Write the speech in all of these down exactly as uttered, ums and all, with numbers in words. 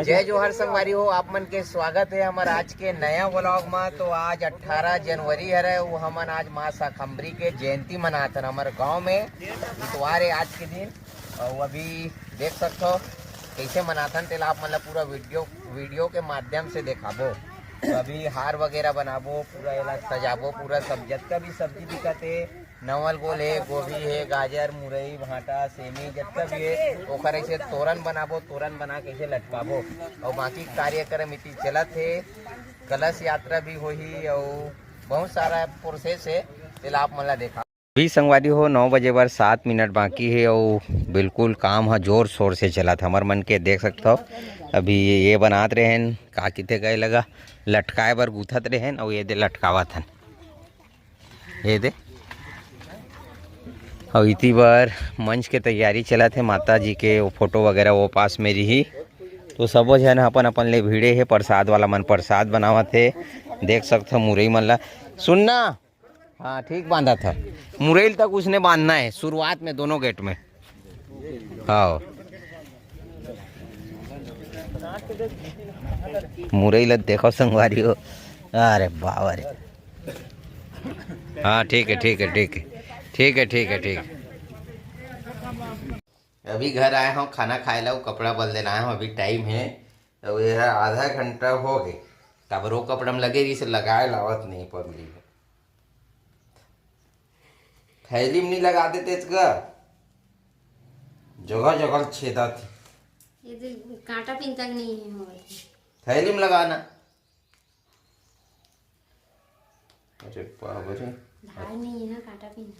जय जोहार संगवारी हो, आप मन के स्वागत है हमर आज के नया व्लॉग में। तो आज अट्ठारह जनवरी हरे, वो हमन आज माँ शाकंभरी के जयंती मनाथन हमर गांव में। इतवार है आज के दिन, और वो अभी देख सकते हो कैसे मनाथन, तेला आप मन ला पूरा वीडियो वीडियो के माध्यम से देखाबो। तो अभी हार वगैरह बनाबो, पूरा एला सजाबो, पूरा सब जतका भी सब्जी दिखत है, नवल गोल है, गोभी है, गाजर, मुरई, भांटा, सेमी, जतका भी है, ओकर ऐसे तोरन बनाबो, तोरन बना के ऐसे लटकाबो। और बाकी कार्यक्रम इति चलत है, कलश यात्रा भी होही और बहुत सारा प्रोसेस है, तेला आप मन ला देखा। अभी संगवारी हो, नौ बजे बर सात मिनट बाकी है और बिल्कुल काम ह जोर शोर से चलत। हमर मन के देख सकत हो, अभी ये बनात रहेन, का किथे गए लगा, लटकाए बर गूंथत रहेन और ये दे लटकावत हन। ये दे। और इति बर मंच के तैयारी चलत हे, माता जी के वो फोटो वगैरह वो पास में रही। तो सबो झन अपन अपन ले भिड़े हे, प्रसाद वाला मन प्रसाद बनावत हे, देख सकत हो मुरई मन ला। सुनना, हाँ, ठीक बांधा था। मुरई तक उसने बांधना है शुरुआत में दोनों गेट में। हाँ, मुरई ला देखो संगवारी हो। अरे बाबा रे। हाँ, ठीक है, ठीक है, ठीक है, ठीक है, ठीक है, ठीक है। अभी घर आए हो, खाना खाए ला, कपड़ा बदले ला आए हो, अभी टाइम है। तो ये है, आधा घंटा हो गए, तब रो कपड़ा में लगे रही से लगाए लावत नहीं पगली। थैली में नहीं लगा देते इसका, जगह जगह छेदा थी। ये तो कांटा पिन तक नहीं है हमारे। थैली में लगाना। अरे बाप रे। भाई नहीं है ना कांटा पिन।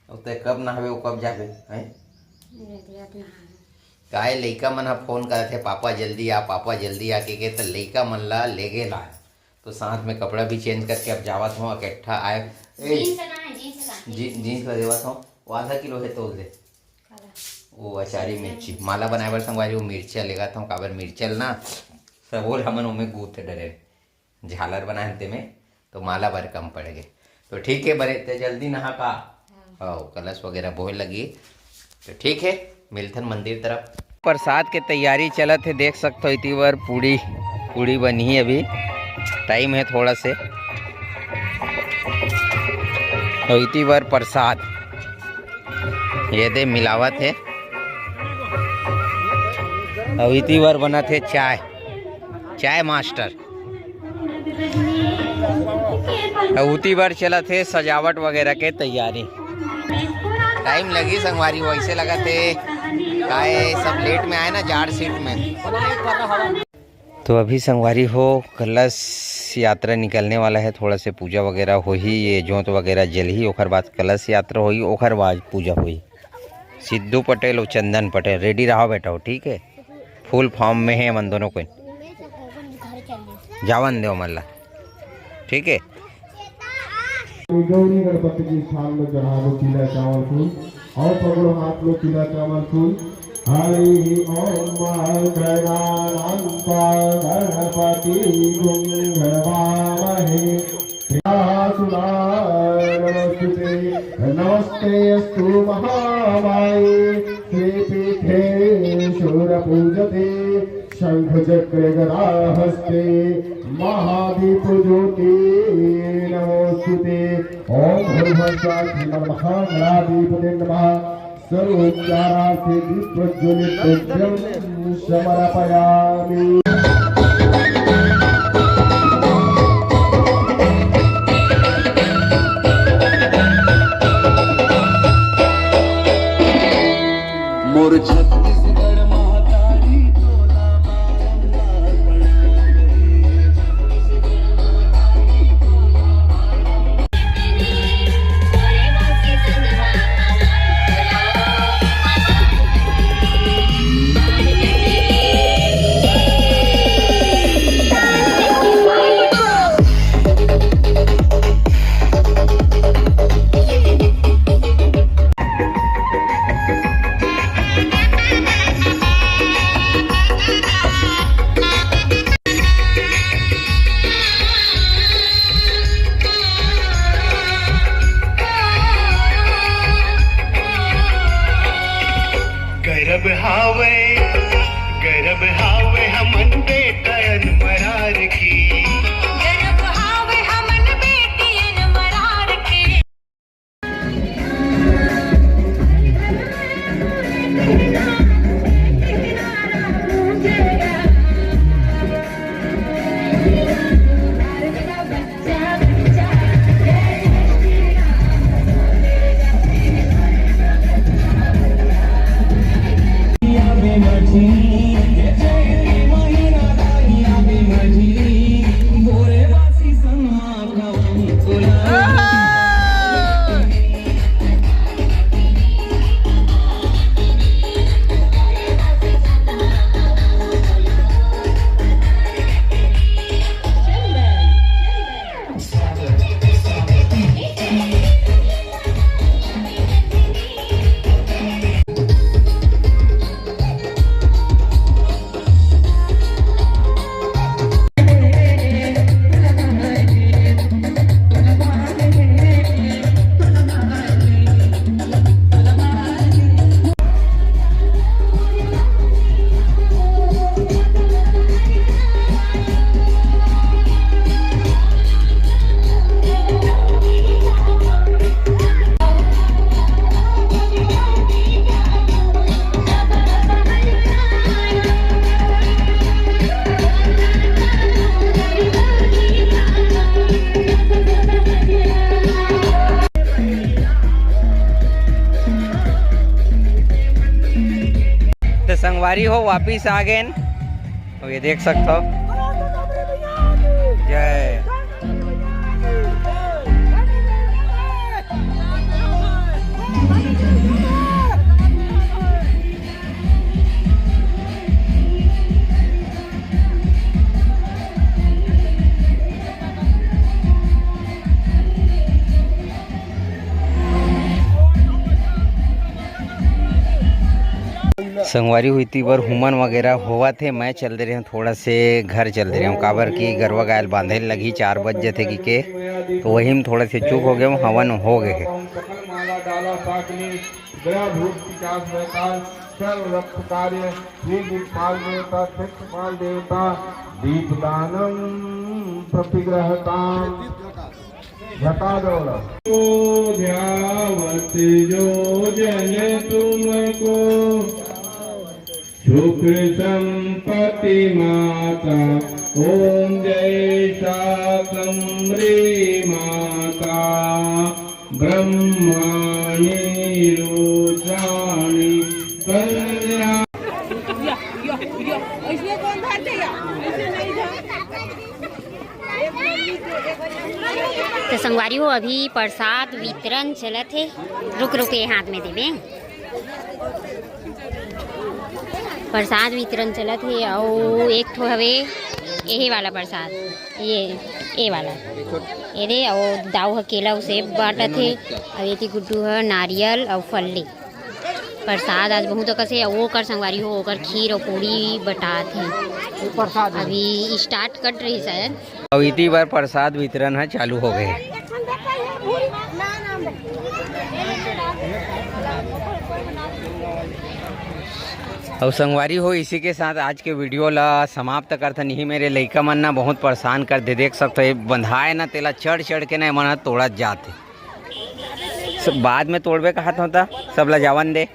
अब ते कब नहावे, वो कब जावे, हैं? ये दिया नहावे। काय लइका मन ह फोन करत हे, "पापा जल्दी आ, पापा जल्दी आ," के, के त लइका मन ला लेगे ला। तो साथ में कपड़ा भी चेंज करके अब जावत हो, इकट्ठा आए। ए, जींस ना है, जींस ना, जी-, जींस। जींस ला देवत हो, वो आधा किलो है, तोल दे। काला। वो अचारी मिर्ची, माला बनाए बर संगवारी, वो मिर्चा लेगत हो, काबर मिर्चा ल ना, सबो ल हमन ओमे गूंथ डरे, झालर बनाए हन तेमे, तो माला बर कम पड़ गए। तो ठीक है, बरे ते जल्दी नहा का। हाँ। हाँ, कलश वगैरह बोहे लगी। तो ठीक है, मिलथन मंदिर तरफ। प्रसाद के तैयारी चलत हे, देख सकते हो, इति बर पूड़ी, पूड़ी बनी है अभी, टाइम है थोड़ा से। तो इति बर प्रसाद ये दे मिलावत हे। अउ इति बर बनत हे चाय, चाय मास्टर। अउ उती बर चलत हे सजावट वगैरह के तैयारी। टाइम लगी संगवारी, वैसे लगत हे काहे सब लेट में आए ना, जाड़ सीट में। तो अभी संगवारी हो, कलश यात्रा निकलने वाला है, थोड़ा से पूजा वगैरह होही, ये जोत वगैरह जलही, ओखर बाद कलश यात्रा होही, ओखर बाद पूजा होही। सिद्धू पटेल और चंदन पटेल, रेडी रहो बेटा हो, ठीक है? फुल फॉर्म में है मन दोनों कोई। जावन दो मन ला, ठीक है? गौरी गणपति के स्थान में चढ़ावो पीला चावल फूल, और पकड़ो हाथ में पीला चावल फूल। हरि ओम मंगलानां गणपति गुं गणवामहे। सुना नमस्ते, नमस्ते अस्तु महामाये, श्रीपीठे शूरपूजते, शंख चक्र गदा हस्ते, महादीप ज्योति नमोस्तुते। ओम भूर्भुवः स्वः श्रीमन्महागणाधिपतये नमः। सर्वोपचारार्थे दीप प्रज्वलित द्रव्यं समर्पयामि। मोर छत्तीसगढ़ महतारी तोला बारंबार बना दे। अरे हो, वापिस आ गेन। अउ ये देख सकथव। जय। संगवारी हो, इति बर हुमन वगैरह होवत हे, मैं चल दे रहे हूँ, थोड़ा से घर चल दे रहे हूँ, काबर कि गरवा गाय ल बांधे ल लगही, चार बज जथे कि के, तो वही में थोड़ा से चूक हो गए हूँ, हवन हो गए हे। सकल माला डाला साकनी, ग्रह भूत पिशाच बैताल, सर्व रक्त कार्य श्री दिक्पाल देवता, क्षेत्रपाल देवता, दीपदानम प्रतिग्रहताम। घटा दौड़। को ध्यावत जो जन तुमको, शुक्र संपत्ति माता, ओम जय शाकंभरी माता, ब्रह्माणी रुद्राणी कल्याण। तो संगवारी हो, अभी प्रसाद वितरण चलत हे। रुक, रुक, ये हाथ में देबे। प्रसाद वितरण चलत हे, अउ एक ठो हवे एहे वाला प्रसाद, ये, ए वाला, ये दे, अउ दाऊ ह केला अउ सेब बांटत हे, अउ एती गुड्डू ह नारियल अउ फल्ली। प्रसाद आज बहुत अकस हे, अउ ओकर संगवारी हो, ओकर खीर अउ पूड़ी बटात हे। प्रसाद हे। अभी start कट रही शायद। अउ इति बर प्रसाद वितरण ह चालू हो गए हे। अउ संगवारी हो, इसी के साथ आज के video ला समाप्त करथन। इही मेरे लइका मन ना बहुत परेशान कर दे, देख सकथो, ये बंधाए ना, तेला चढ़ चढ़ के ना, ए मन ह तोड़त जात हे। सब बाद में तोड़बे कहत हों त, सब ला जावन दे।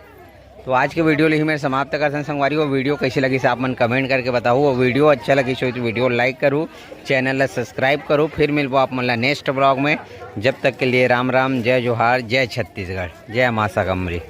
तो आज के video ल इही मेर समाप्त करथन संगवारी हो। Video कइसे लगिस आप मन comment करके बताहू, अउ video अच्छा लगिस हो तो video like करू, channel ला subscribe करू। फिर मिलबो आप मन ला next vlog में। जब तक के लिए राम राम, जय जोहार, जय छत्तीसगढ़, जय माँ शाकंभरी।